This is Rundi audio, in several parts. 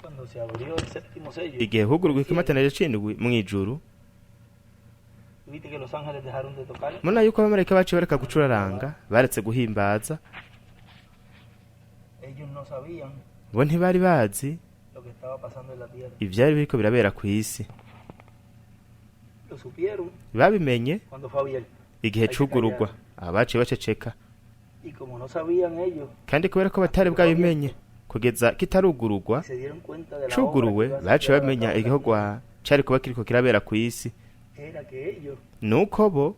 Cuando se abrió el séptimo sello, Igihe hugurwa ikimatanije c'indwi mu ijuru, viste que los ángeles dejaron de tocar. Mubona yuko abamarayika baciye bareka gucuraranga, baretse guhimbaza. Ellos no sabían Bo ntibari bazi lo que estaba pasando en la tierra. ivyari biriko birabera kw'isi. Lo supieron Babimenye cuando fue abierto. igihe cugurugwa, abaciye baceceka. Y como no sabían ellos, Kandi kubera ko batari bwabimenye kugeza kitarugurugwa, se dieron cuenta de la obra cuguruwe, que iba a ser baciye llevada a bamenya cabo en la igikorwa cari kuba kiriko kirabera kw'isi. tierra. Era que ellos, Nuko bo,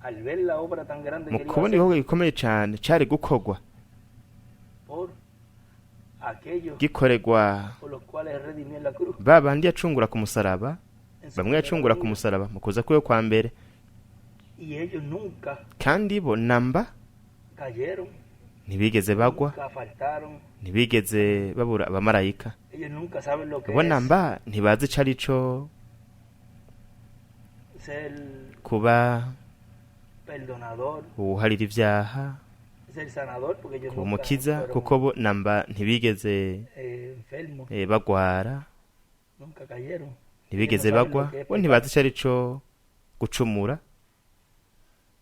al ver la obra tan grande mu que él iba a kubona hacer igikorwa gikomeye cane cari gukorwa, por aquellos gikorerwa por los cuales él redimió en la cruz, ba bandi yacungura ku musaraba, en su bamwe primera yacungura ku venida. musaraba mu kuza kwiwe kwa mbere. Y ellos nunca Kandi bo namba cayeron, ntibigeze bagwa, nunca faltaron. ntibigeze babura abamarayika. Ellos nunca saben lo que Bo es namba ntibazi ico ari co ser kuba perdonador, uwuharira ivyaha, ser sanador, porque ellos kuba nunca umukiza, fueron kuko bo namba ntibigeze enfermos, bagwara, nunca cayeron. ntibigeze bagwa. Bo ntibazi ico ari co gucumura.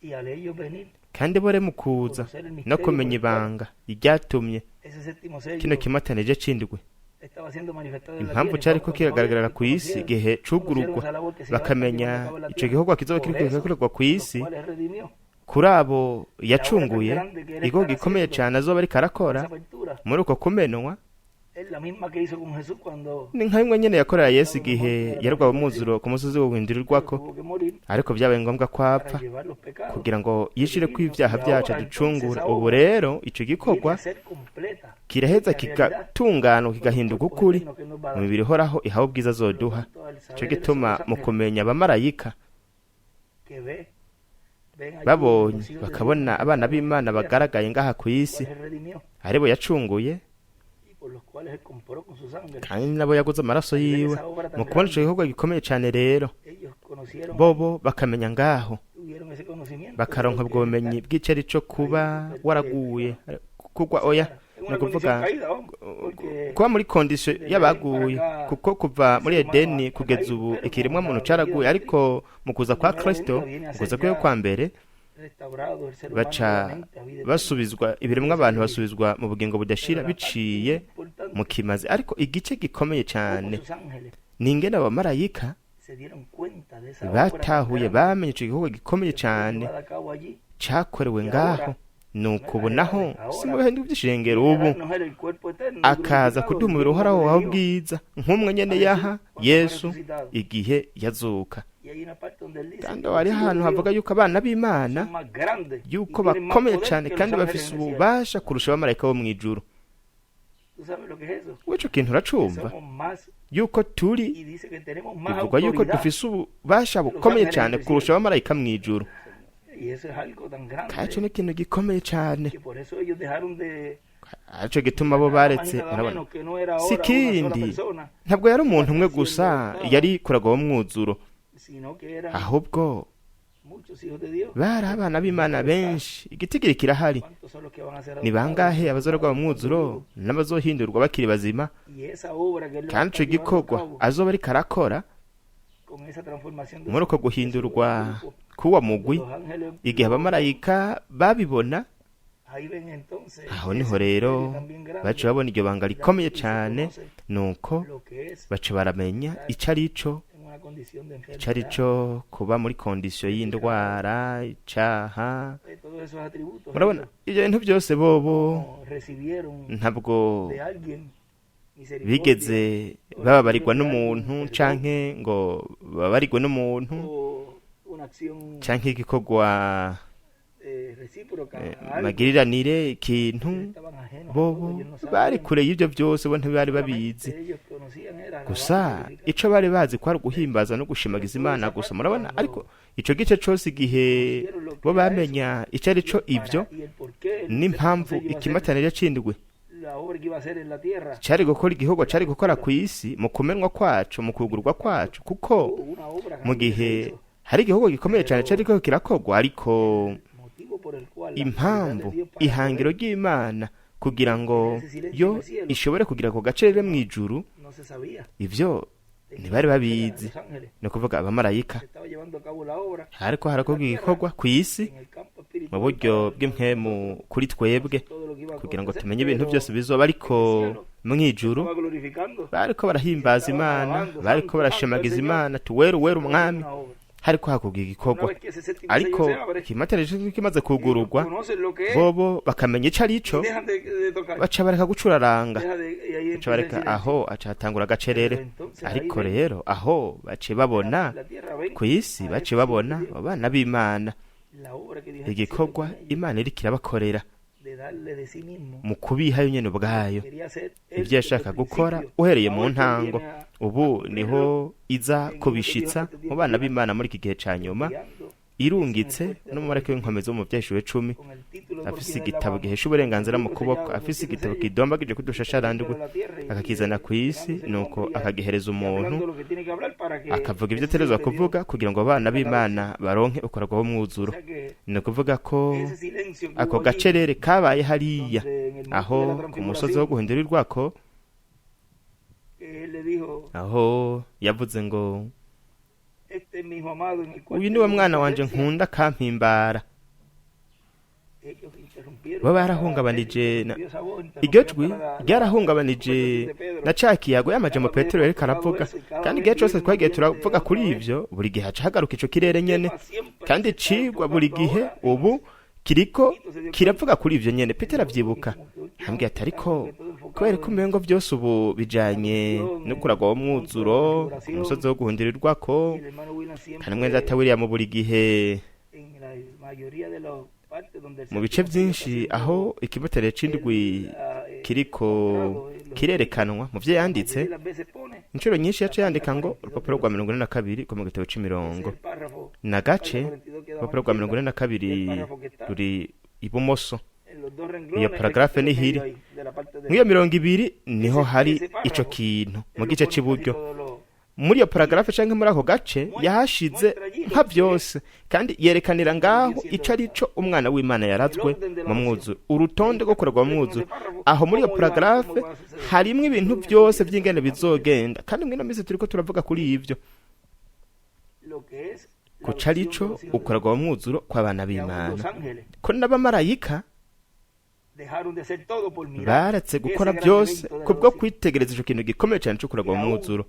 Y al ellos venir, Kandi bo rero mu kuza conocer el no misterio por kumenya el cual ibanga iryatumye ese séptimo sello kino kimatanije c'indwi, estaba siendo manifestado en la impamvu tierra, cari ko cuando kiragaragarira y ku isi conocieron, igihe conocieron cugurugwa, esa labor que se iba a estar bakamenya llevando a cabo en la ico tierra, gikorwa kizoba por kiriko eso, kirakorerwa ku los isi cuales él redimió, kuri abo la obra tan yacunguye, grande que él igikorwa estará gikomeye haciendo, cane azoba ariko arakora esa apertura, muri uko kumenwa, es la misma que hizo con Jesús cuando ni nka bimwe nyene yakorera Yesu estaba en el igihe monte de la yarwawe transfiguración. umwuzuro ku musozi wo Pero guhindurirwako, tuvo que morir ariko vyabaye ngombwa ko para apfa llevar los pecados, kugira ngo yishireko redimirnos. ivyaha Y vyacu, ahora entonces aducungure. esa Ubu obra rero ico viene gikorwa a ser completa kiraheza la realidad kigatungana, con los kigahinduka cuerpos ukuri eternos que él nos va a mu dar. mibiri ihoraho ihawe ubwiza Por lo azoduha. tanto, al Ico saber eso gituma los mu ángeles kumenya abamarayika que ven allí babonye, los hijos de Dios bakabona abana manifestados en la b'Imana tierra, bagaragaye ngaha ku isi, cuales él redimió aribo yacunguye y por los cuales él compró con su sangre. kandi nabo yaguze amaraso Al ver yiwe, esa obra mu tan kubona ico grande, gikorwa gikomeye cane rero, ellos conocieron ahí, bobo bakamenya ngaho, tuvieron ese conocimiento de bakaronka lo ubwo que es bumenyi estar bw'ico ari co kuba ahí waraguye, kugwa, o oya, sea, en ni una condición ukuvuga caída, vamos, porque kuba muri condition desde Edén para y'abaguye, acá kuko kuva el muri ser humano Edeni ha kugeza caído, ubu pero con ikiremwa la muntu venida caraguye, de ariko Cristo, mu kuza la kwa primera Kristo, venida viene a mu kuza ser kwiwe ya kwa mbere, restaurado el ser humano baca nuevamente a vida eterna basubizwa ibiremwa por ese abantu sacrificio. basubizwa mu bugingo Pero budashira la parte biciye mu importante, kimazi. Ariko igice gikomeye cómo cane sus ángeles ni ingene abamarayika se dieron cuenta de esa obra tan batahuye, grande bamenye ico gikorwa gikomeye que fue cane llevada a cabo allí. cakorewe Y ngaho. ahora, Nuko no ubu en las naho edades, si mu ahora bihe vy'ishengero, viene a ubu darnos él el cuerpo eterno akaza glorificado, kuduha el umubiri mismo uhoraho que wawe le dio ubwiza nk'umwe nyene a Jesús yaha cuando fue Yesu resucitado. igihe yazuka. Y hay una parte donde él dice Kandi que los hari hijos de ahantu Dios havuga yuko abana b'Imana son más grandes y yuko tienen más bakomeye poder cane que los kandi ángeles bafise en el cielo. ububasha kurusha abamarayika bo mw'ijuru. ¿Tú sabes lo que es eso? Weco kintu Que uracumva somos más yuko turi, y dice que tenemos más bivugwa yuko autoridad dufise ububasha que los bukomeye ángeles en cane el kurusha cielo. abamarayika mw'ijuru. Y eso es algo tan Kandi ico grande ni ikintu gikomeye cane, que por eso ellos dejaron de arico gituma bo nada más y baretse. nada Murabona, menos que no era si ahora una sola ikindi persona ntabwo yari que umuntu iba umwe creciendo gusa cada, yari kuraga uwo mwuzuro, sino que eran ahubwo muchos hijos de Dios. bari abana b'Imana El número está. benshi, igitigiri kirahari. ¿Cuántos son los que van a ser Ni adoptados bangahe abazoragwa para mu estando mwuzuro vivos? n'abazohindurwa bakiri bazima? Y esa obra que él va a Kandi ico estar llevando a gikorwa cabo azoba ariko arakora con esa transformación de muri uko su guhindurwa grupo, k'uwo cuando mugwi, los ángeles igihe lo ven, abamarayika babibona, ahí ven entonces aho niho ese rero misterio también baca grande babona iryo banga y rikomeye y se cane. conoce Nuko lo que es baca baramenya estar ico ari co, en una condición de ico ari enfermedad, co kuba muri kondisiyo de pecado, y'indwara, icaha. de todos esos atributos. Murabona Ellos ivyo bintu byose bobo no recibieron ntabwo de alguien misericordia bigeze o bababarirwa recibieron de alguien n'umuntu perdón canke ngo babarirwe n'umuntu o una acción canke igikorwa recíproca a algo. magiriranire ikintu. Ellos estaban ajenos a todo, Bobo ellos no bari sabían. kure y'ivyo byose, bo ntibari babizi. Solamente ellos conocían era alabar y Gusa glorificar. ico bari bazi kwari uguhimbaza no Pero gushimagiza toda Imana esa gusa. parte Murabona, ariko cuando ico gice cose igihe conocieron lo bo que era eso bamenya ico ari y co el ivyo para y el por qué el séptimo n'impamvu sello iba a ser ikimatanire c'indwi la obra que iba a hacer en la tierra, cari gukora igikorwa la cari gukora apertura, kw'isi mu kumenwa kwaco, mu kugurwa kwaco, kuko hubo una obra mu grande que se gihe hizo, hari igikorwa gikomeye cane pero cariko kirakorwa, ariko el motivo por el cual la finalidad de impamvu Dios para ihangiro poder ry'Imana Kugira ngo yo ishobore kugira ako gacerere mu ijuru, No se sabía. ivyo ntibari babizi. Los ángeles. Ni ukuvuga abamarayika. Se estaba llevando a cabo la obra Hariko harakorwa igikorwa ku isi en el campo espiritual mu buryo bw'impwemu kuri twebwe todo lo que iba a kugira ngo acontecer, tumenye ibintu pero byose bizoba, ariko mu ijuru estaba glorificando bariko barahimbaza Imana, bariko barashemagiza Imana, tuwere uwere umwami. una obra. Hariko hakorwa Una igikorwa, vez que ese séptimo ariko sello se abre, ikimatanije kimaze kugururwa, conocen lo que es, bobo bakamenya ico ari ico, dejan de tocar. baca bareka gucuraranga, Deja de, y ahí baca empieza el bareka silencio. aho aca hatangura agacerere. Ariko rero aho bace babona La tierra ven ku isi, bace babona abana b'Imana la obra que Dios está igikorwa haciendo con ellos, Imana iriko irabakorera de darle de sí mismo. mu kubiha yo nyene ubwayo Quería hacer él ibyo desde yashaka el gukora principio. uhereye mu Ahora que ntango. viene a- Ubu niho iza kubishitsa mu bana b'Imana muri iki gihe ca nyuma, guiando irungitse n'umumarayika w'inkomezi wo mu Vyahishuriwe 10, con el título de afise propiedad en la igitabo mano, gihesha uburenganzira mu kuboko, afise igitabo kidombagije k'udushasharandwe, akakizana ku isi, nuko akagihereza umuntu, hablando lo que tiene que hablar para que akavuga ibyo ese ategerezwa hijo de Dios, kuvuga kugira ngo abana b'Imana baronke ukoragwaho o umwuzuro. sea que Ni ukuvuga ko ese silencio que ako hubo allí, gacerere kabaye hariya donde en el monte aho de la ku musozi wo transfiguración, guhindurirwako, que él le dijo: aho yavuze ngo: "Este es mi hijo amado en el cual "Uyu tengo niwe mwana wanje complacencia". nkunda kampimbara." Ellos interrumpieron Bo barahungabanije interrumpió esa voz, iryo interrumpió jwi hasta la ryarahungabanije conversación de Pedro. na ca kiyago y'amajambo Petero yariko aravuga. Kandi igihe cose twagiye turavuga kuri ivyo, buri gihe haca hagaruka ico kirere nyene, Tema siempre kandi se está icigwa buri enfocando gihe ahora en ubu kiriko kiravuga kuri ivyo nyene. Petero avyibuka ambwiye ati: "Ariko kubera ko umengo vyose ubu bijanye no kuragwa w'umwuzuro ku musozi wo guhundirirwako." Y el hermano William siempre Kandi mwene data William buri gihe en la mayoría de las partes donde el mu bice séptimo sello está vyinshi siendo, aho ikimotere c'indwi kiriko kirerekanwa mu vyo la yanditse, mayoría de las veces pone inshuro nyinshi yaciye yandika ngo urupapuro rwa 42 rwo mu gitabo c'imirongo ese es el párrafo n'agace. 42 queda Urupapuro más rwa 42 ruri ibumoso. en los dos Iyo renglones paragrafe el nihiri. medio ahí, de la parte Mw'iyo 20 niho hari ico kintu mu gice c'iburyo. Muri iyo paragrafe canke muri ako gace yahashize nka vyose, kandi yerekanira ngaho ico ari co umwana w'Imana yarazwe mu mwuzuro, urutonde rwo kuragwa mu mwuzuro. Aho muri iyo paragrafe harimwo ibintu vyose vy'ingene bizogenda, kandi mwino minsi turiko turavuga kuri ivyo kuca ari co ukuragwa mu mwuzuro kw'abana b'Imana, ko n'abamarayika baretse gukora byose kubwo kwitegereza ico kintu gikomeye cane co kuragwa mu mwuzuro.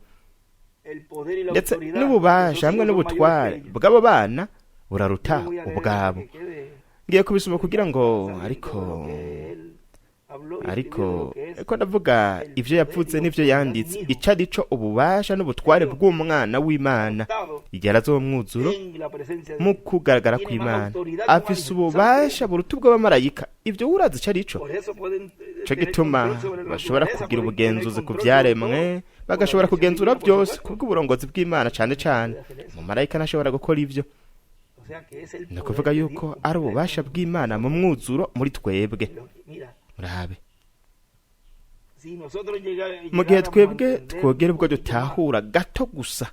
Ndetse n'ububasha hamwe n'ubutware bw'abo bana buraruta ubwabo. Ngiye kubisoma kugira ngo ariko ndavuga ivyo yavuze n'ivyo yanditse, ico ari co ububasha n'ubutware bw'umwana w'Imana igihe araza uwo mwuzuro mu kugaragara kw'Imana. Afise ububasha buruta ubw'abamarayika. Ivyo urazi ico ari co? Ico gituma bashobora kugira ubugenzuzi ku vyaremwe, bagashobora kugenzura byose kubw'uburongozi bw'Imana cane cane. Umumarayika ntashobora gukora ivyo. Ni ukuvuga yuko ari ububasha bw'Imana mu mwuzuro muri twebwe. Murabe, mu gihe twebwe twogera ubwo dutahura gato gusa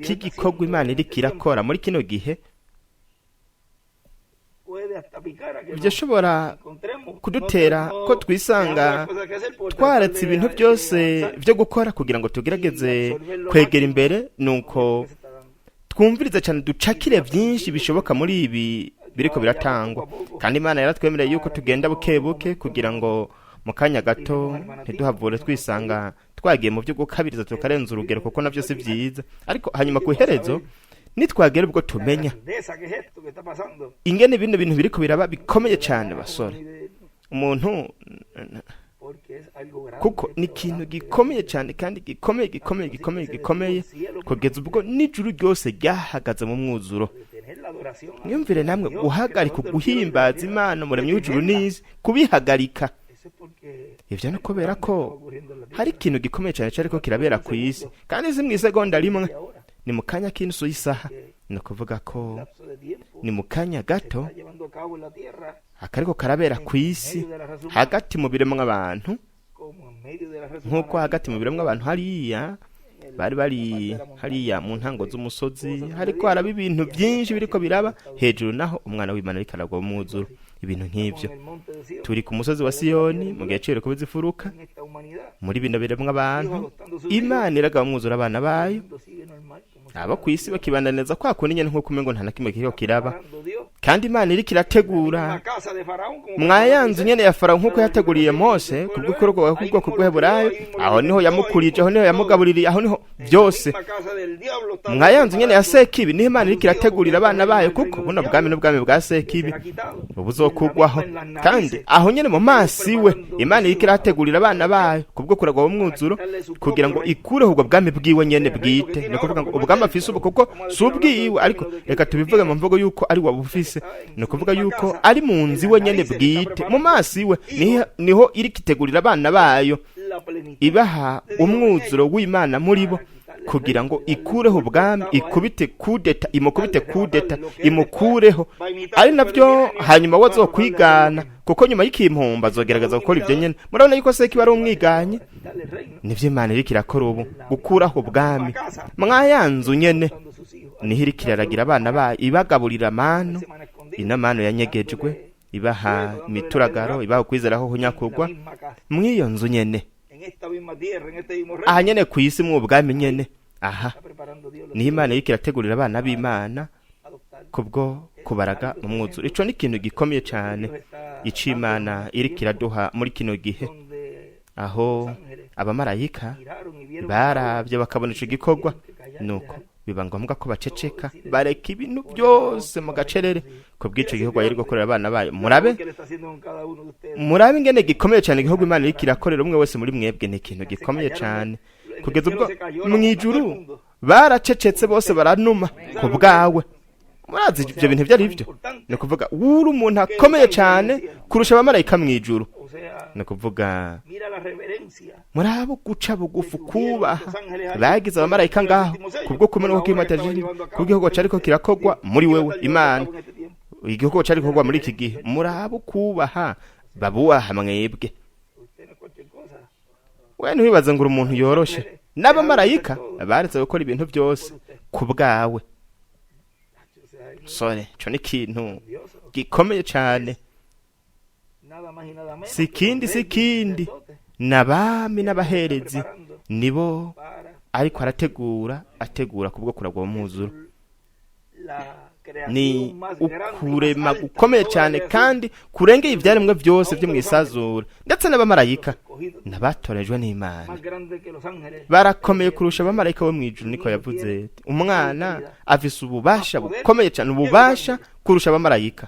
k'igikorwa Imana iriko irakora muri kino gihe, ibyo ashobora kudutera ko twisanga twaretse ibintu byose byo gukora kugira ngo tugerageze kwegera imbere, nuko twumvirize cyane, ducakire byinshi bishoboka muri ibi biriko biratangwa. Kandi Imana yaratwemereye yuko tugenda buke buke kugira ngo mu kanya gato ntiduhavure twisanga twagiye mu byo gukabiriza tukarenza urugero, kuko navyo si byiza. Ariko hanyuma ku iherezo nitwagera ubwo tumenya ingene bino bintu biriko biraba bikomeye cyane, basore, umuntu, kuko ni ikintu gikomeye cyane kandi gikomeye gikomeye gikomeye gikomeye, kugeza ubwo n'ijuru ryose ryahagaze mu mwuzuro. Mwiyumvire namwe guhagarika guhimbaza Imana umuremyi w'ijuru n'isi, kubihagarika. Ivyo ni kubera ko hari ikintu gikomeye cyane cyariko kirabera ku isi, kandi si mw'isegonda rimwe, ni mu kanya k'inusu y'isaha. Ni ukuvuga ko ni mu kanya gato akariko karabera ku isi hagati mu biremwa abantu, nk'uko hagati mu biremwa abantu hariya bari bari hariya mu ntango z'umusozi hariko haraba ibintu byinshi biriko biraba hejuru, naho umwana w'Imana ariko aragwa mu mwuzuro. Ibintu nk'ivyo. Turi ku musozi wa Siyoni mu gihe c'ibireko bizifuruka muri bino biremwa abantu. Imana iragaba umwuzura abana bayo, abo ku isi bakibandaniriza kwa kundi nyene, nk'uko umengo nta na kimwe kiriko kiraba. Kandi Imana iriko irategura mwayanzu nyene ya Farawo, nk'uko yateguriye Mose kubw'ukorwa k'ubwoko bw'Heburayo. Aho niho yamukurije, aho niho yamugabuririye, aho niho byose. Mwayanzu nyene ya Sekibi niho Imana iriko irategurira abana bayo, kuko buno bwami n'ubwami bwa Sekibi buzokugwaho. Kandi aho nyene mu maso iwe, Imana iriko irategurira abana bayo kubwo kuragwa umwuzuro, kugira ngo ikureho ubwo bwami bwiwe nyene bwite. Ni ukuvuga ngo ubwami afise ubu, kuko si ubwiwe, ariko reka tubivuge mu mvugo yuko ari wabufise. Ni ukuvuga yuko ari mu nzu iwe nyene bwite, mu maso iwe niho iriko itegurira abana bayo, ibaha umwuzuro w'Imana muri bo, kugira ngo ikureho ubwami, ikubite kudeta, imukubite kudeta, imukureho. Ari nabyo hanyuma we azokwigana, kuko nyuma y'ikimpumba azogerageza gukora ibyo nyene. Murabona yuko Sekibi ari umwiganye. Nivyo Imana iriko irakora ubu, gukuraho ubwami. Mwayanzu nyene niho iriko iraragira abana bayo, ibagaburira manu, ino manu yanyegejwe, ibaha imituragaro, ibaha ukwizera ho hunyakugwa. Mw'iyo nzu nyene, aha nyene ku isi, mu bwami nyene, aha niho Imana iriko irategurira abana b'Imana kubwo kubaraga mu mwuzuro. Ico ni ikintu gikomeye cane ico Imana iriko iraduha muri kino gihe, aho abamarayika baravye bakabona ico gikorwa, nuko biba ngombwa ko baceceka, bareka ibintu byose mu gacerere kubw'ico gikorwa yari gukorera abana bayo. Murabe, murabe ingene gikomeye cyane igihugu Imana iriko irakorera umwe wese muri mwebwe. Ni ikintu gikomeye cyane kugeza ubwo mw'ijuru baracecetse bose, baranuma ku bwawe. Murazi ibyo bintu ibyo ari byo? Ni ukuvuga wuri umuntu akomeye cyane kurusha abamarayika mw'ijuru. Ni ukuvuga murabo guca bugufi, kubaha bagize abamarayika ngaho kubwo kumenuka kw'imatajiri, kubw'igihugu cariko kirakogwa muri wewe Imana, igihugu cari gikorwa muri iki gihe. Murabo kubaha babubaha mwebwe. We ntiwibaze ngo uri umuntu yoroshe. N'abamarayika baretse gukora ibintu byose ku bwawe. Sore, ico ni ikintu gikomeye cane. Si ikindi, si ikindi, n'abami n'abaherezi nibo ariko arategura, ategura kubwo kuragwa mu mwuzuro. Ni ukurema gukomeye cyane kandi kurengeye ibyaremwe byose byo mu isazura, ndetse n'abamarayika n'abatorejwe n'Imana barakomeye kurusha abamarayika bo mu ijuru. Niko yavuze, umwana afise ububasha bukomeye cyane, ububasha kurusha abamarayika.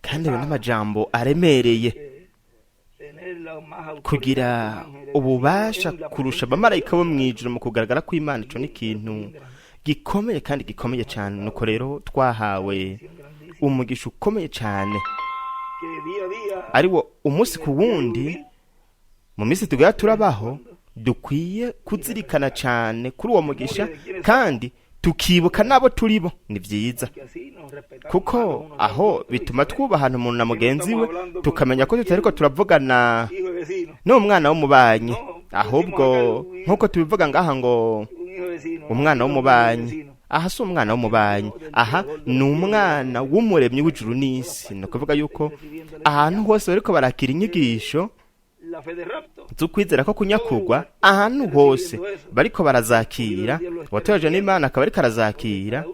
Kandi ayo n'amajambo aremereye. Kugira ububasha kurusha abamarayika bo mu ijuru mu kugaragara kw'Imana, ico ni ikintu gikomeye kandi gikomeye cyane. Nuko rero twahawe umugisha ukomeye cyane, ari wo umunsi ku wundi mu minsi tugaya turabaho, dukwiye kuzirikana cyane kuri uwo mugisha kandi tukibuka n'abo turi bo. Ni byiza, kuko aho bituma twubahana umuntu na mugenzi we, tukamenya ko tutariko turavugana n'umwana w'umubanyi, ahubwo nk'uko tubivuga ngaha ngo umwana w'umubanyi. Aha si umwana w'umubanyi, aha ni umwana w'umuremyi w'ijuru n'isi. Ni ukuvuga yuko ahantu hose bariko barakira inyigisho z'ukwizera ko kunyakugwa, ahantu hose bariko barazakira, uwatoreje n'Imana akaba ariko arazakira,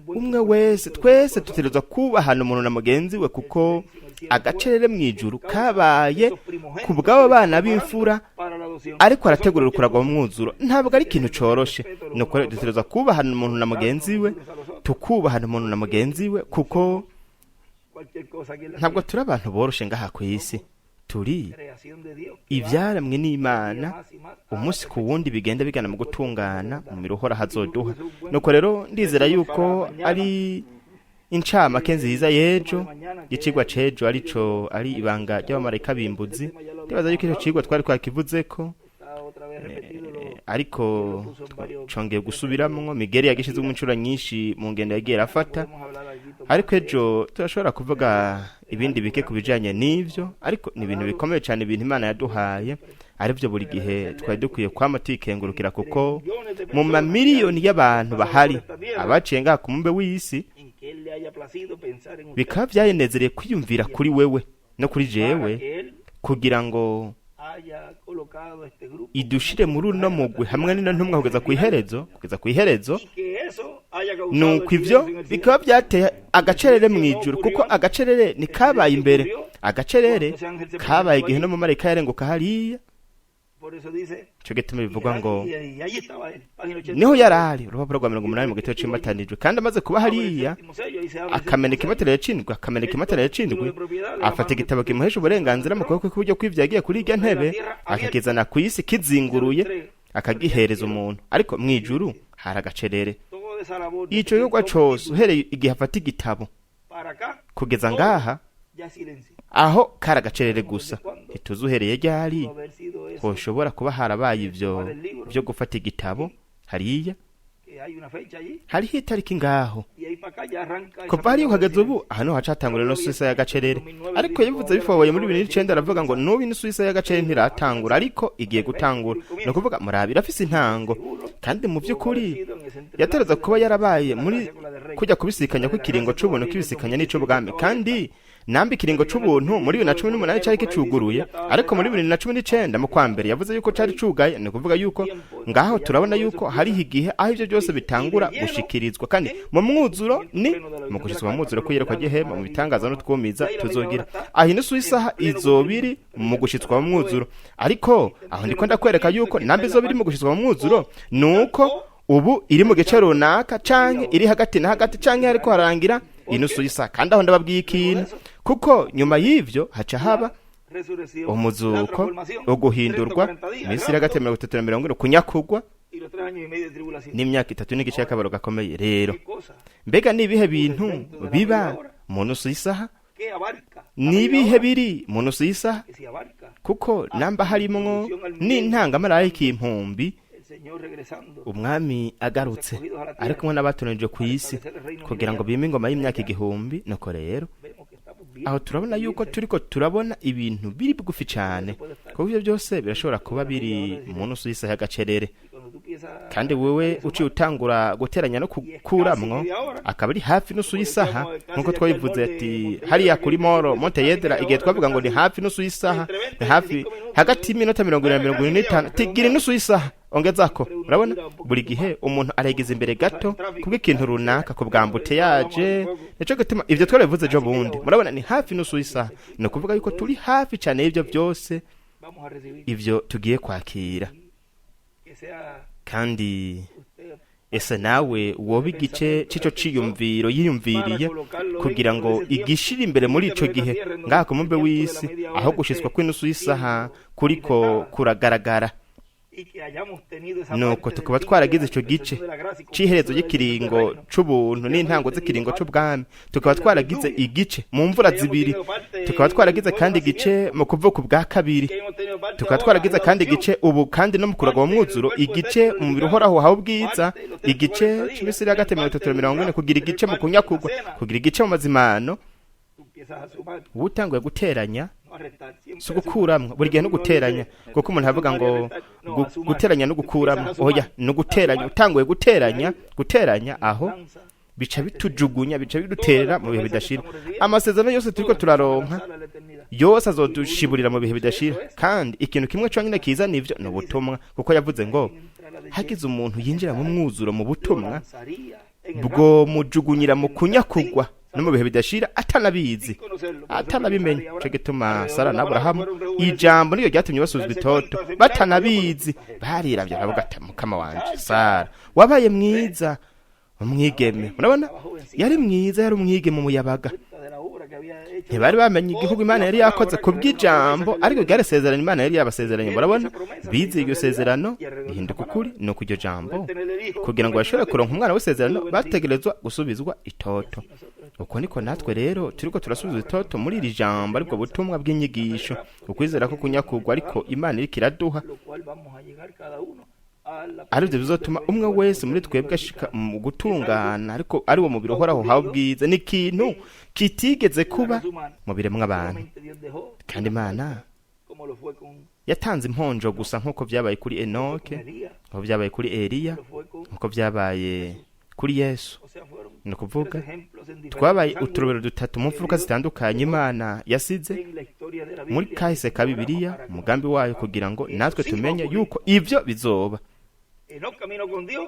umwe wese, twese dutegerezwa kubahana umuntu na mugenzi we, kuko agacerere mu ijuru kabaye ku bw'abo bana b'imfura ariko arategurira ukuragwa mu mwuzuro. Ntabwo ari ikintu coroshe. Nuko rero dutegerezwa kubahana umuntu na mugenzi we, tukubahana umuntu na mugenzi we, kuko ntabwo turi abantu boroshe ngaha ku isi. Turi ibyaremwe n'Imana, umunsi ku wundi bigenda bigana mu gutungana mu miruhora hazoduha. Nuko rero ndizera yuko ari incamake nziza y'ejo, icigwa c'ejo arico ari ibanga ry'abamarayika bimbuzi. Ndibaza yuko ico cigwa twari twakivuzeko, ariko congeye gusubiramwo. Migeri yagishizemo inshuro nyinshi mu ngendo yagiye arafata, ariko ejo turashobora kuvuga Ibindi bike ku bijanye n'ivyo, ariko ni ibintu bikomeye cyane, ibintu Imana yaduhaye, aribyo buri gihe twari dukwiye kwama tuyikengurukira, kuko mu mamiliyoni y'abantu bahari abaciye ngaha ku mumbe w'isi, en que Él le haya placido pensar en usted bikaba byayenezereye kwiyumvira kuri wewe no kuri para jewe, que Él kugira ngo haya colocado este grupo idushire muri uno mugwi hamwe n'ino ntumwa kugeza ku iherezo, kugeza ku iherezo. y que eso haya causado Nuko el ivyo silencio en el cielo. bikaba byateye agacerere mu ijuru, kuko agacerere ntikabaye imbere, agacerere kabaye igihe no mu marayika yarenguka hariya. Por eso dice Ico gituma bivugwa ngo y ahí estaba él, página 80. niho yari ari, urupapuro rwa 80 mu gitabo c'imatanijwe. Kandi amaze kuba hariya, akameneka imatera yacindwe, akameneka imatera yacindwe, afata igitabo kimuhesha uburenganzira mu kuboko kw'iburyo kw'ivyo yagiye kuri irya ntebe, akakizana ku isi kizinguruye, akagihereza umuntu. Ariko mu ijuru hari agacerere. Toda esa labor Ico gikorwa cose, uhereye igihe afata igitabo para acá kugeza ngaha, ya silencio. aho kari agacerere gusa. Ntituzi uhereye ryari Pudo haber sido eso, hoshobora kuba harabaye ivyo vyo gufata igitabo hariya. que hay una fecha allí Hariho itariki ngaho. y ahí para acá ya arranca esa Kuva hariya primera ukageza ubu, aha niho hacatangura ino suisa y'agacerere. Ariko yabivuze bifoboye muri 2009, aravuga ngo n'ubu ino suisa y'agacerere ntiratangura, ariko igiye gutangura. Ni ukuvuga, murabi, irafise intango. Kandi mu by'ukuri yatereza kuba yarabaye muri kujya kubisikanya kw'ikiringo c'ubuntu kibisikanya n'ic'ubwami. Kandi namba ikiringo c'ubuntu muri 2018 cari kicuguruye, ariko muri 2019 mu kwa mbere yavuze yuko cari cugaye. Ni ukuvuga yuko ngaho turabona yuko hariho igihe aho ivyo byose bitangura gushikirizwa, kandi mu mwuzuro, ni mu gushitswa mu mwuzuro kw'iyerekwa ry'ihema, mu bitangaza n'utwumiza tuzogira aho inusu y'isaha izobiri mu gushitswa mu mwuzuro. Ariko aho ndiko ndakwereka yuko namba izoba iri mu gushitswa mu mwuzuro, nuko ubu iri mu gice runaka, canke iri hagati na hagati, canke hariko harangira inusu y'isaha. Kandi aho ndababwiye ikintu, kuko nyuma y'ivyo haca haba resurrección, la umuzuko, transformación, uguhindurwa, 30, 40 días, iminsi iri hagati ya 30 na 40, kunyakugwa, y los 3 años y medio de tribulación. n'imyaka 3 n'igice y'akabaro gakomeye. Rero ¿Qué cosa? mbega ni ibihe bintu biba mu nusu y'isaha? ¿Qué abarca? Ni ibihe biri mu nusu y'isaha? Que si abarca Kuko namba harimwo n'intangamarayika impumbi, el Señor regresando umwami agarutse ari kumwe n'abatoranije ku isi kugira ngo bime ingoma y'imyaka 1000. Nuko rero vemos que estamos bien. aho turabona yuko turiko turabona ibintu biri bugufi cyane, kuko ivyo byose birashobora kuba biri mu nusu y'isaha y'agacerere. Y cuando tú empiezas Kandi wewe uciye utangura guteranya no gukuramwo, akaba ari hafi nusu y'isaha, nkuko twabivuze ati hariya kuri moro Monte Yedra, igihe twavuga ngo ni hafi nusu y'isaha, ni hafi hagati y'iminota 40 na 45, tigira inusu y'isaha ongezako. Urabona, buri gihe umuntu aregeza imbere gato kubw'ikintu runaka, ku bwambute yaje. Nico gituma ivyo twarabivuze ejo bundi. Murabona, ni hafi nusu y'isaha, ni ukuvuga yuko turi hafi cyane y'ivyo byose, vamos a recibir ivyo tugiye kwakira. que sea Kandi usted ese nawe woba igice c'ico ciyumviro yiyumviriye kugira ngo igishire imbere muri ico gihe ngaha ku mumbe w'isi, aho gushitswa kw'inusu y'isaha kuriko kuragaragara, y que hayamos tenido esa nuko parte del tukaba fin de twaragize la ico gice dispensación de la gracia y c'iherezo cumplimiento del ry'ikiringo reino. c'ubuntu n'intango z'ikiringo c'ubwami, tukaba twaragize igice mu mvura zibiri, tukaba twaragize kandi igice mu kuvuka ubwa kabiri, Que hemos tenido parte tukaba ahora twaragize en la kandi adopción, igice ubu kandi no mu kuragwa mu mwuzuro, igice mu mubiri uhoraho uhawe ubwiza, igice c'iminsi iri hagati ya 30 na 40, kugira igice mu kunyakugwa, kugira igice mu mazimano. Tú empiezas a sumar, Uba utanguye guteranya, no a restar, siempre si a sumar. ugukuramwo, buri gihe no guteranya, kuko umuntu avuga ngo guteranya no gukuramwo. Oya, ni uguteranya. Utanguye guteranya, guteranya aho Lanza bica bitujugunya, bica biduterera mu bihe bidashira. Amasezerano yose turiko turaronka lanza a la eternidad. yose azodushiburira mu bihe bidashira. Kandi ikintu kimwe conyine kiza nivyo ni ubutumwa, kuko yavuze ngo hagize umuntu yinjira mu mwuzuro mu Lo butumwa, lanzaría en el bwo mujugunyira mu kunyakugwa no mu bihe bidashira atanabizi, sin conocerlo. Por eso atanabimenya. Sara y Ico gituma Abraham, Sara na Aburahamu, fueron rejuvenecidos. ijambo niyo ryatumye basuzwa itoto batanabizi. Bariravye baravuga ati mukama wanje Sara wabaye mwiza, umwigeme. Murabona, yari mwiza, yari umwigeme, umuyabaga. Cuenta de la obra que había hecho. Ntibari bamenye igihugu Imana yari yakoze ku bw'ijambo, ariko ryari isezerano Imana yari yabasezeranye. Murabona, bize iryo sezerano rihinduka ukuri. Ni uko iryo jambo, Tener el hijo, kugira ngo bashobore kuronka umwana w'isezerano, bategerezwa gusubizwa itoto. Uko niko natwe rero turiko turasubizwa itoto muri iri jambo, aribwo butumwa bw'inyigisho, ukwizera ko kunyakugwa, ariko Imana iriko iraduha. Lo cual vamos a llegar cada uno Aribyo bizotuma umwe wese muri twebwe ashika mu gutungana, ariko ari wo mubiri uhoraho uhawe ubwiza. Ni ikintu kitigeze kuba mu biremwa abantu. Kandi Imana yatanze imponjo gusa, nk'uko byabaye kuri Enoke, nk'uko byabaye kuri Eliya, nk'uko byabaye kuri Yesu. Ni ukuvuga twabaye uturobero dutatu mu mfuruka zitandukanye Imana yasize muri kahise ka Bibiliya, umugambi wayo, kugira ngo natwe tumenye yuko ibyo bizoba.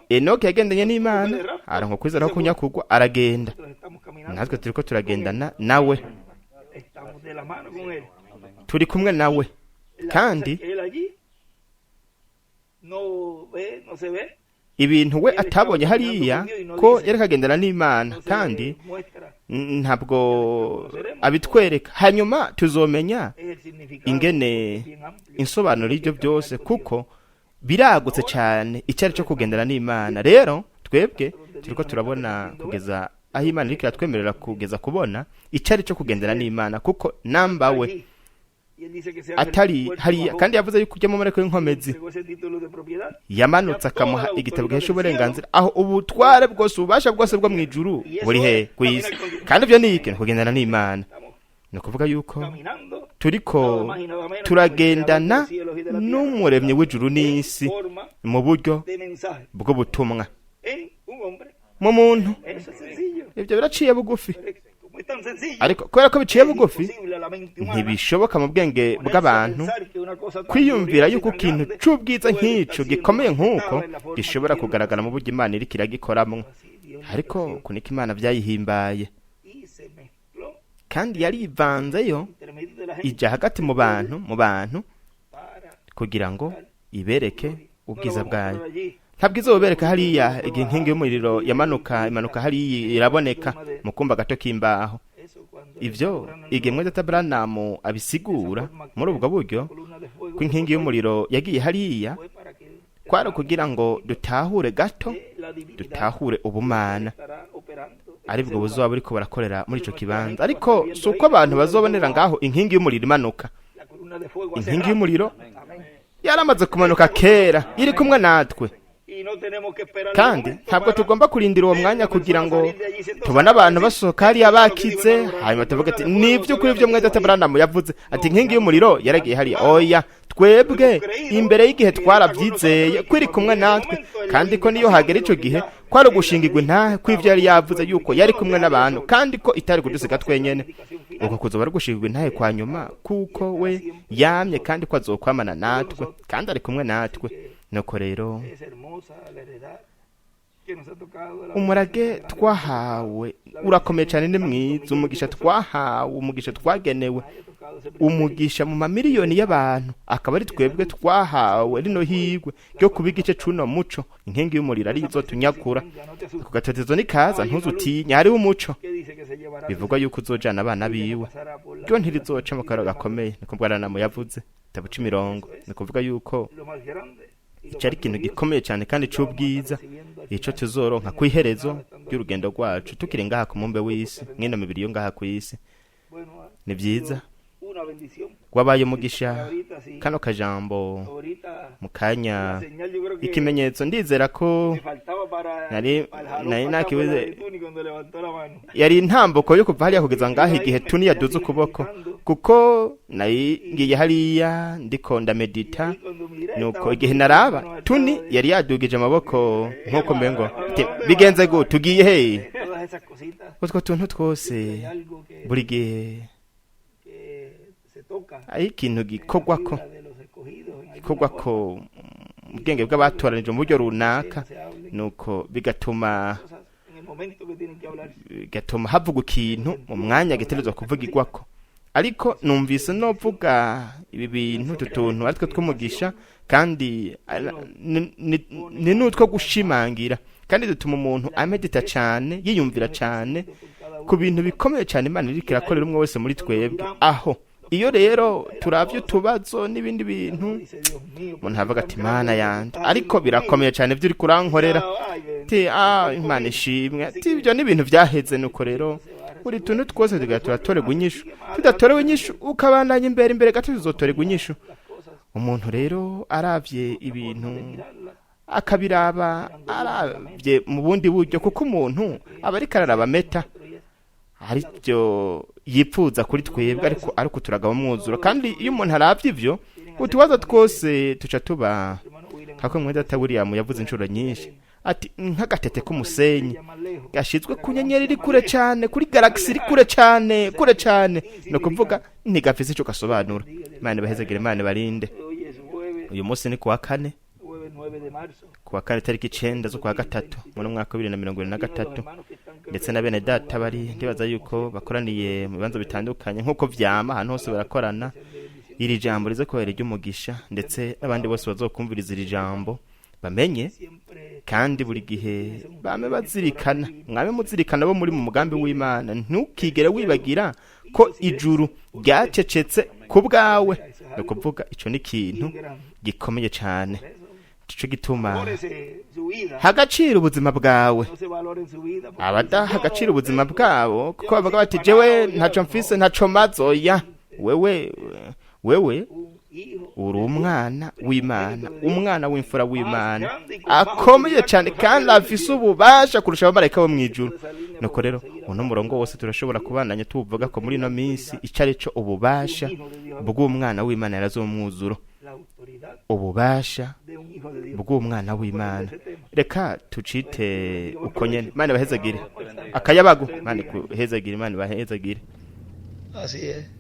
Enoke yagendanye n'Imana, aronka kwizera ko kunyakugwa, aragenda. Natwe turiko turagendana nawe, turi kumwe nawe. Kandi ibintu we atabonye hariya, ko yari kagendana n'Imana, kandi ntabwo abitwereka. Hanyuma tuzomenya ingene insobanuro y'ibyo byose, kuko biragutse cyane icyo ari cyo kugendana n'Imana. Rero twebwe turiko turabona kugeza aho Imana iriko iratwemerera kugeza kubona icyo ari cyo kugendana n'Imana, kuko namba we atari hariya, kandi yavuze yuko ujya mu mareko y'inkomezi yamanutse akamuha igitabo gihesha uburenganzira, aho ubutware bwose, ububasha bwose bwo mu ijuru buri he ku isi. Kandi ibyo ni iki? Ni kugendana n'Imana. Ni ukuvuga yuko turiko turagendana n'Umuremyi w'ijuru n'isi mu buryo bw'ubutumwa mu muntu. Ibyo biraciye bugufi, ariko kubera ko biciye bugufi, ntibishoboka mu bwenge bw'abantu kwiyumvira yuko ikintu c'ubwiza nk'ico gikomeye nk'uko gishobora kugaragara mu buryo Imana iriko iragikoramwo. Ariko uku niko Imana vyayihimbaye, kandi yarivanzeyo ija hagati mu bantu kugira ngo ibereke ubwiza bwayo. Ntabwo izobereka hariya igihe inkingi y'umuriro yamanuka, imanuka hariya iraboneka mu kumba gato k'imbaho. Ivyo igihe mwene data Branham abisigura muri ubwo buryo ko inkingi y'umuriro yagiye hariya, kwari ukugira ngo dutahure gato, dutahure ubumana aribwo buzoba buriko burakorera muri ico kibanza. Ariko si uko abantu bazobonera ngaho inkingi y'umuriro imanuka. Inkingi y'umuriro yaramaze kumanuka kera, iri kumwe natwe. Kandi ntabwo tugomba kurindira uwo mwanya kugira ngo tubone abantu basohoka hariya bakize, hanyuma tuvuge ati: "Ni iby'ukuri ibyo mwene data Branham yavuze, ati inkingi y'umuriro yaragiye hariya." Oya, twebwe imbere y'igihe twarabyizeye ko iri kumwe natwe, kandi ko niyo hagera icyo gihe kwari ugushingirwa intahe kw'ibyo yari yavuze, yuko yari kumwe n'abantu kandi ko itari kudusiga twenyene. Uko kuzoba ari ugushingirwa intahe kwa nyuma, kuko we yamye kandi ko azokwamana natwe, kandi ari kumwe natwe. Nuko rero umurage twahawe urakomeye cyane, ni mwiza. Umugisha twahawe, umugisha twagenewe, umugisha mu mamiliyoni y'abantu, akaba ari twebwe twahawe rino hirwe ryo kuba igice c'uno muco, inkingi y'umuriro ari izo tunyakura. Ako gatotezo nikaza, ntuzutinye, hariho umuco bivugwa yuko uzojana abana biwe, ryo ntirizoca mu karo gakomeye. Niko Branham yavuze, tabuca imirongo. Ni kuvuga yuko ico ari ikintu gikomeye cyane kandi c'ubwiza, ico tuzoronka kw'iherezo ry'urugendo rwacu tukiri ngaha ku mumbe w'isi, mwino mibiri yo ngaha kw'isi. Ni byiza, wabaye umugisha kano kajambo mu kanya, ikimenyetso. Ndizera ko nari nakibuze, yari intambuko yo kuva hariya kugeza ngaha igihe Tuni yaduze ukuboko, kuko nari ngiye hariya ndiko ndamedita. Nuko igihe naraba, Tuni yari yadugije amaboko nk'uko mbengo bigenze gute, tugiye he? Utwo tuntu twose, buri gihe ari ikintu gikorwako mu bwenge bw'abatoranije mu buryo runaka, nuko bigatuma havugwa ikintu mu mwanya gitegerezwa kuvugirwako. Ariko numvise novuga ibi bintu, utu tuntu aritwo tw'umugisha, kandi ni n'utwo gushimangira, kandi dutuma umuntu amedita cyane, yiyumvira cyane ku bintu bikomeye cyane Imana iriko irakorera umwe wese muri twebwe. Aho iyo rero turavye utubazo n'ibindi bintu, umuntu avuga ati: "Mana yanje, ariko birakomeye cyane ibyo uri kurankorera." Ati: "Ah, Imana ishimwe." Ati: "Ibyo ni ibintu byaheze." Nuko rero buri tuntu twose tugatora turatorerwa inyishu. Tudatorewe inyishu, ukabandanya imbere, imbere gato tuzotorerwa inyishu. Umuntu rero aravye ibintu Akabiraba arabye mu bundi buryo, kuko umuntu aba ariko araraba meta aribyo yipfuza kuri twebwe, ariko turagaba umwuzuro. Kandi iyo umuntu arabye ivyo, utubazo twose tuca tuba nkako mwene data William yavuze inshuro nyinshi ati nk'agatete k'umusenyi gashizwe ku nyenyeri iri kure cyane, kuri galaxy iri kure cyane, kure cyane, ni ukuvuga ntigafise ico gasobanura. Imana ibahezagire, Imana ibarinde. Hoy es jueves, Uyu munsi ni kuwa kane, jueves 9 de marzo. Kuwa kane tariki 9 z'ukwa gatatu muri mwaka wa 2023, ndetse na bene data bari, ndibaza yuko bakoraniye mu bibanza bitandukanye nk'uko vyama ahantu hose barakorana. Iri jambo rize kubera iry'umugisha, ndetse n'abandi bose bazokumviriza iri jambo bamenye, kandi buri gihe bame bazirikana, mwame muzirikana bo muri mu mugambi w'Imana. Ntukigere wibagira ko ijuru ryacecetse ku bwawe. Ni ukuvuga ico ni ikintu gikomeye cane. Ico gituma hagaciro ubuzima bwawe. Abadaha agaciro ubuzima bwabo kuko bavuga bati jewe ntaco mfise, ntaco mazoya. Wewe uri umwana w'Imana, umwana w'imfura w'Imana, akomeye cyane kandi afise ububasha kurusha abamarayika bo mw'ijuru. Nuko rero uno murongo wose turashobora kubandanya tuwuvuga ko muri ino minsi ico ari cyo ububasha bw'umwana w'Imana yarazomwuzuro, ububasha bw'umwana w'Imana. Reka tucite uko nyene. Imana ibahezagire. Akayabagu. Imana ikuhezagire, Imana ibahezagire. Así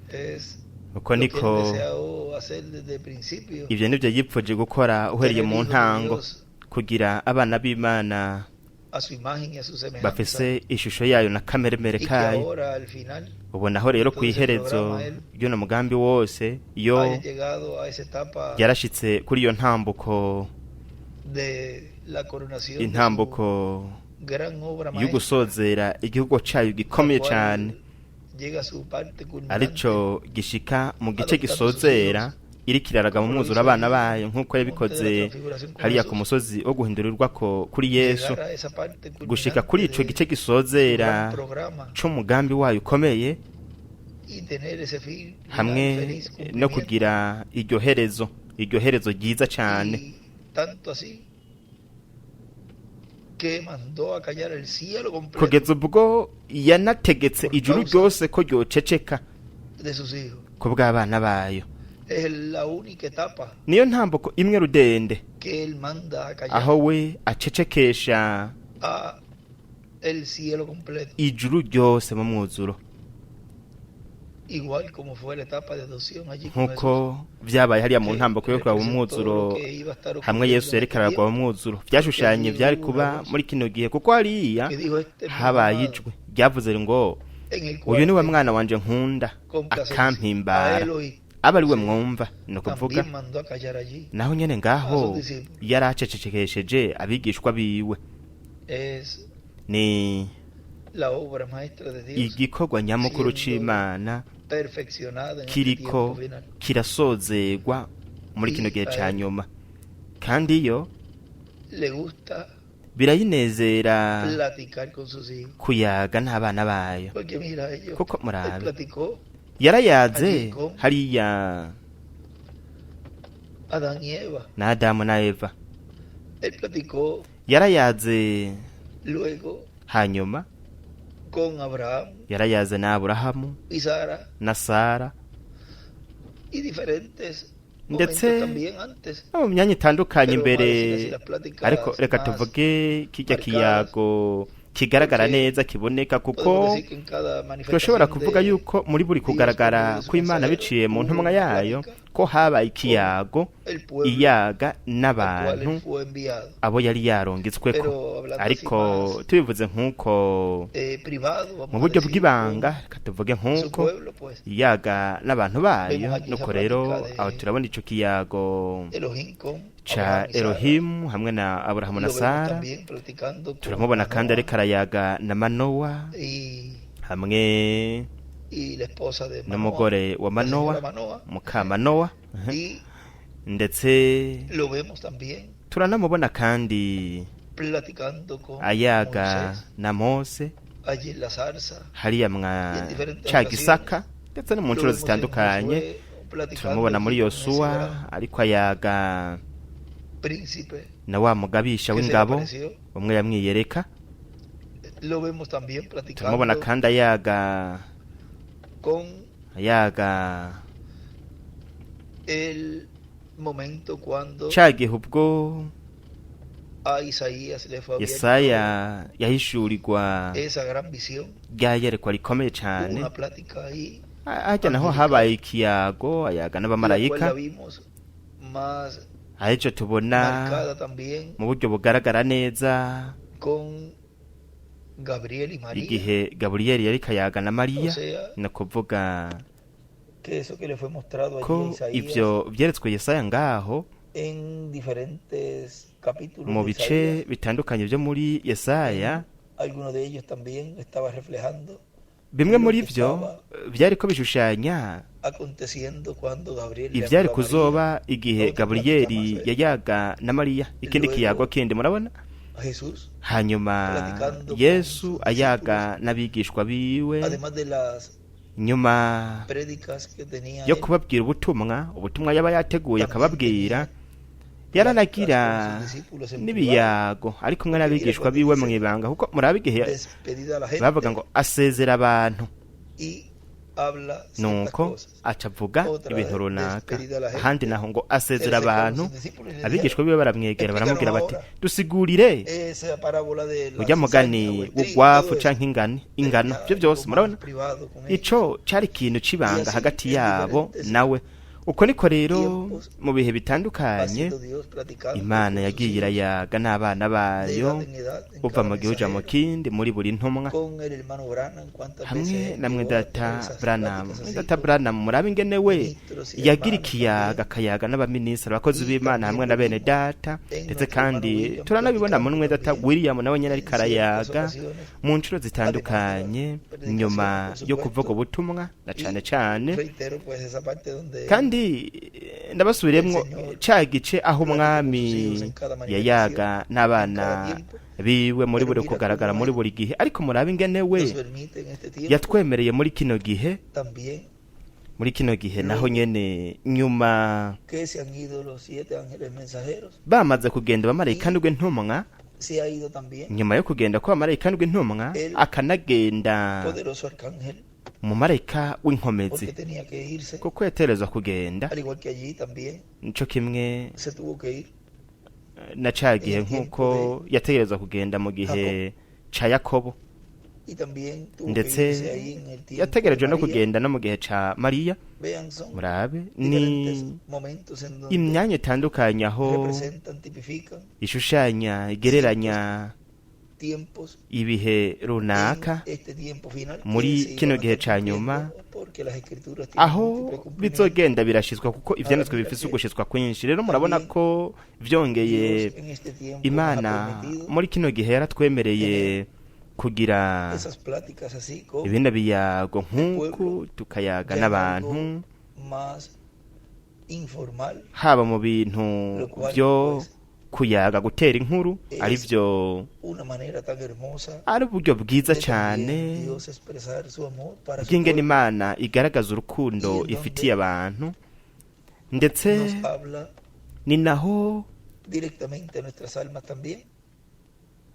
es Uko lo que niko él deseó hacer desde el principio. Ivyo nivyo yipfuje gukora uhereye Tener mu hijos de ntango, Dios kugira abana b'Imana a su imagen y a su semejanza. bafise ishusho yayo na kameremere Y que kayo. ahora al final Ubonaho rero todo ese kw'iherezo programa él ry'uno mugambi wose iyo haya llegado a esa etapa yarashitse kuri iyo ntambuko, de la coronación de su intambuko gran obra maestra, y'ugusozera igihugu cayo la gikomeye cual cane, llega a su parte culminante, arico gishika mu gice adoptando sus gisozera, hijos, iriko iraraga mu como lo mwuzuro hizo abana allí bayo en nk'uko el monte de la yabikoze transfiguración con hariya ku Jesús, musozi wo guhindurirwako kuri Yesu, llegar a esa parte gushika kuri culminante ico de gice su gisozera gran programa c'umugambi wayo ukomeye, y tener ese final hamwe feliz no cumplimiento. kugira iryo herezo ryiza cane. Y tanto así que mandó a callar el cielo completo Kugeza ubwo yanategetse por ijuru causa ryose ko ryoceceka de sus hijos. ku bw'abana bayo. Es la única etapa Niyo ntambuko imwe rudende que él manda a callar aho we acecekesha a el cielo completo, ijuru ryose mu mwuzuro, igual como fue la etapa de adopción allí con Jesús, nk'uko vyabaye hariya mu que ntambuko yo kuraba representó umwuzuro, lo que iba a estar hamwe ocurriendo Yesu en yariko este araragwa tiempo, mu mwuzuro, que vyashushanye allí vyari hubo kuba una voz muri kino gihe, kuko hariya que dijo: este es mi hijo habaye amado, ijwi ryavuze ngo en el uyu cual ni we tengo mwana wanje nkunda, complacencia, a akampimbara, él oí. aba ari we Sí, mwumva. Ni ukuvuga también mandó a callar allí naho nyene a ngaho sus discípulos. yari acecekesheje abigishwa biwe. Es Ni la obra maestra de Dios igikorwa nyamukuru siendo c'Imana perfeccionada en este kiriko tiempo final. kirasozegwa muri kino Y gihe a ca él nyuma, kandi iyo le gusta birayinezera platicar con sus hijos. kuyaga n'abana bayo. Porque mira, ellos, Kuko él murabe, platicó yarayaze allí con hariya Adán y Eva. na Adamu na Eva. Él platicó Yarayaze luego hanyuma con Abraham yarayaze na Aburahamu y Sara na Sara, y diferentes ndetse momentos también antes. no mu myanya itandukanye Pero vamos a imbere. decir así, las pláticas Ariko reka más tuvuge kijya marcadas, kiyago kigaragara porque neza, kiboneka, kuko podemos decir que en cada turashobora manifestación kuvuga de yuko muri buri Dios por medio kugaragara de su kw'Imana mensajero biciye mu hubo ntumwa una yayo, plática ko habaye con ikiyago el pueblo iyaga al cual él n'abantu fue enviado. abo yari yarungitsweko. Pero hablando así Ariko más tubivuze nk'uko privado, mu vamos a buryo decir, bw'ibanga, con reka tuvuge su nk'uko pueblo, pues iyaga n'abantu bayo. vemos allí esa Nuko rero plática aho de turabona ico kiyago Elohim con ca Abraham y Sara. Elohimu hamwe na Aburahamu na Lo vemos Sara. también platicando con Turamubona kandi Manoah ariko arayaga na Manowa y, hamwe y la esposa de Manoah, n'umugore wa la Manowa, señora Manoah, muka Manowa. y Ndetse lo vemos también turanamubona kandi platicando con ayaga Moisés na Mose allí en la zarza hariya y mwa en diferentes ca ocasiones. gisaka, ndetse no mu Lo nshuro vemos en zitandukanye. Josué platicando Turamubona muri allí con ese Yosuwa gran ariko ayaga Príncipe Na wa mugabisha que se le w'ingabo apareció, umwe yamwiyereka, lo vemos también turamubona platicando kandi ayaga con ayaga el momento cuando ca gihe ubwo a Isaías le fue abierto Yesaya yahishurirwa esa gran visión. rya yerekwa rikomeye Hubo cane. una plática ahí, Harya naho habaye ikiyago, ayaga la cual n'abamarayika, la vimos más ahejo tubona marcada también mu buryo bugaragara neza con Gabriel y María. igihe Gaburiyeli yariko ayaga na O Mariya, sea, ni ukuvuga que eso que le fue mostrado allí a ko Isaías ivyo vyeretswe Yesaya ngaho en diferentes capítulos mu de bice Isaías, bitandukanye vyo muri Yesaya, alguno de ellos también estaba reflejando bimwe muri lo que vyo estaba vyariko bishushanya aconteciendo cuando Gabriel le ivyari habló a María. kuzoba igihe Otra Gaburiyeli plática más, yayaga na Mariya. Ikindi Luego, kiyago kindi murabona Jesús, hanyuma platicando con Yesu sus ayaga n'abigishwa biwe, además de las nyuma prédicas que tenía yo él, kubabwira ubutumwa, ubutumwa yaba yateguye también akababwira, tenía yaranagira pláticas con sus discípulos en privado. n'ibiyago ari kumwe n'abigishwa biwe mu ibanga, kuko murabe igihe Despedida a la gente bavuga ngo asezera abantu, y habla ciertas nuko cosas. aca avuga Otra ibintu vez, runaka. despedida a la gente, Ahandi naho ngo asezera se acercaron abantu, sus discípulos y le abigishwa dijeron, biwe baramwegera baramubwira bati "Explícanos ahora dusigurire esa parábola de la urya cizaña mugani o el trigo, w'ugwafu todo eso". canke ingano Tenía ivyo byose algo murabona más privado con ellos. ico cari ikintu c'ibanga Y así, hagati en yabo diferentes nawe. Uko niko rero tiempos mu bihe ha bitandukanye sido Dios platicando Imana con sus yagiye hijos irayaga n'abana de bayo, edad en edad, en uva cada mu gihe uja mu mensajero, kindi, muri buri ntumwa, con el hermano Branham, cuántas hamwe veces él na llegó a mwedata tener esas Branham. pláticas así Mwedata con Branham murabe ingene we ministros y yagira hermanos ikiyaga también. akayaga n'abaminisitiri, abakozi Y b'Imana hamwe también na lo bene vimos data, en ndetse nuestro hermano kandi William turanabibona muri platicando mwedata también William nawe nyene en ariko ciertas arayaga ocasiones, mu nshuro además de la zitandukanye predicación, nyuma por yo kuvuga supuesto. ubutumwa na cane Y cane. reitero pues esa parte donde Kandi ndabasubiremwo el Señor ca gice aho platica con sus umwami hijos en cada manifestación, yayaga en cada n'abana tiempo, biwe muri pero buri mira kugaragara cómo muri Él buri gihe, ariko murabe ingene we nos permite en este tiempo yatwemereye muri kino gihe, también muri kino gihe naho luego nyene nyuma que se han ido los siete ángeles mensajeros bamaze kugenda abamarayika y ndwi ntumwa, se ha ido también nyuma yo kugenda ko abamarayika ndwi ntumwa el akanagenda poderoso arcángel, umumarayika w'inkomezi, porque tenía que irse, kuko yaterezwa kugenda, al igual que allí también nico kimwe se tuvo que ir na ca en gihe el tiempo nk'uko de yategerezwa kugenda mu Jacob gihe ca Yakobo, y también tuvo que ndetse irse ahí en el tiempo de yategerejwe no María. kugenda no mu gihe ca Mariya. Vean, son Murabe ni diferentes momentos en donde imyanya itandukanye aho representan, tipifican ishushanya ciertos igereranya tiempos ibihe en runaka este tiempo final que muri se kino iban a gihe estar ca nyuma, cumpliendo porque las escrituras tienen aho múltiple cumplimiento. bizogenda birashizwa kuko Ahora ivyanditswe mira bifise que ugushizwa kwinshi. Rero murabona también ko vyongeye Dios en este tiempo nos ha Imana permitido muri kino gihe yaratwemereye tener kugira esas pláticas así con ibindi biyago el nk'uku, pueblo tukayaga ya en n'abantu algo más informal, haba mu bintu lo cual vyo pues kuyaga gutera inkuru, ari es vyo una manera tan hermosa ari uburyo bwiza de también cane Dios expresar su amor para su bw'ingene pueblo Imana igaragaza y urukundo en ifitiye donde abantu, ndetse nos habla ni naho directamente a nuestras almas también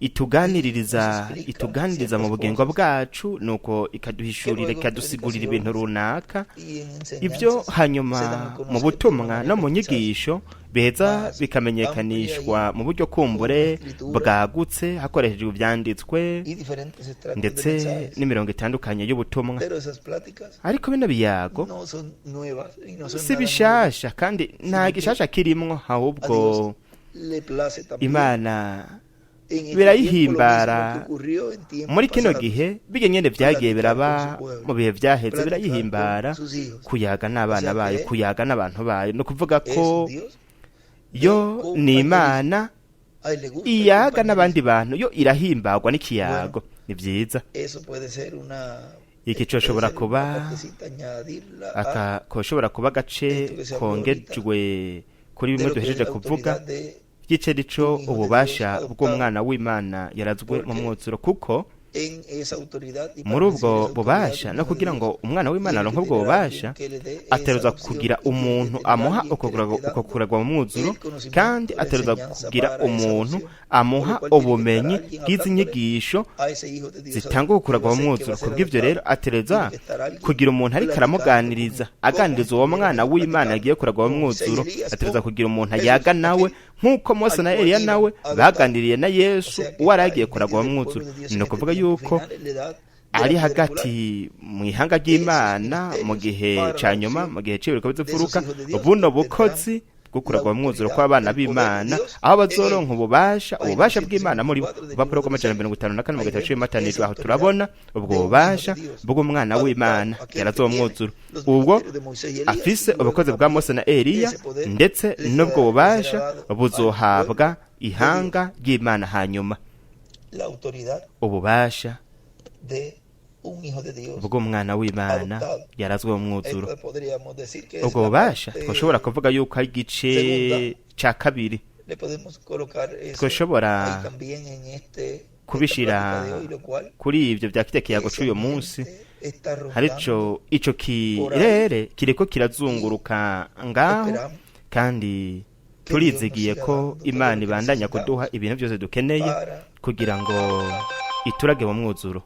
y nos ituganiririza explica ituganiriza mu ciertas bugingo cosas bwacu, nuko que ikaduhishurira luego en ikadusigurira ibintu predicaciones runaka. y en Ibyo enseñanzas se dan a hanyuma mu conocer de una butumwa no manera mu quizás nyigisho biheza más amplia bikamenyekanishwa y mu buryo con kumbure escritura bwagutse hakoreshejwe ivyanditswe y diferentes extractos de ndetse mensajes. n'imirongo itandukanye y'ubutumwa. Pero esas pláticas Ariko bino biyago no son nuevas y no son si nada nuevo, bishasha kandi nta sino que gishasha kirimwo, a ahubwo Dios le place también Imana en este tiempo lo mismo que birayihimbara ocurrió en tiempos muri kino pasados, gihe bijya nyene vyagiye platicar con biraba su pueblo, mu bihe vyaheze, platicar con birayihimbara sus hijos. kuyaga O n'abana sea bayo, que kuyaga n'abantu bayo. Ni ukuvuga es ko un Dios de yo ni compañerismo. Imana A él le gusta el iyaga n'abandi compañerismo. bantu, yo irahimbagwa Bueno, n'ikiyago. Ni vyiza. eso puede ser una, Iki puede coshobora ser una kuba partecita añadirla a aka koshobora kuba agace esto que se habló ahorita kongejwe kuri de bimwe lo que es duhejeje la kuvuga autoridad de by'ice rico un hijo de Dios ububasha adoptado, bw'umwana w'Imana yarazwe mu porque mwuzuro, kuko Muri ubwo bubasha, no kugira ngo umwana w'Imana aronke ubwo bubasha, ategerezwa kugira umuntu amuha uko kuragwa mu mwuzuro, kandi ategerezwa kugira umuntu amuha ubumenyi bw'izi nyigisho zitanga ukuragwa mu mwuzuro. Kubw'ibyo rero, ategerezwa kugira umuntu ariko aramuganiriza, aganiriza uwo mwana w'Imana agiye kuragwa mu mwuzuro. Ategerezwa kugira umuntu ayaga nawe, nk'uko Mose na Eliya nawe baganiriye na Yesu uwo yari agiye kuragwa mu mwuzuro. Ni ukuvuga yuko ari hagati mu ihanga ry'Imana mu gihe cya nyuma, mu gihe cy'ibiruka by'imfuruka, buno bukozi bwo kuragwa mu mwuzuro kw'abana b'Imana, aho bazoronka ububasha bw'Imana muri bo. Urupapuro rwa 554 mu gitabo cy'ibimatanijwe, aho turabona ubwo bubasha bw'umwana w'Imana yarazo uwo mwuzuro, ubwo afise ubukozi bwa Mose na Eliya, ndetse n'ubwo bubasha buzohabwa ihanga ry'Imana hanyuma. Ububasha bw'umwana w'Imana yarazwe mu mwuzuro, ubwo bubasha twashobora kuvuga yuko ari igice cya kabiri. Twashobora kubishyira kuri ibyo bya kirya kiyago cy'uyu munsi. Harico ico kirere kiriko kirazunguruka ngaho, kandi turizigiye ko Imana ibandanya kuduha ibintu byose dukeneye kugira ngo iturage mu mwuzuro.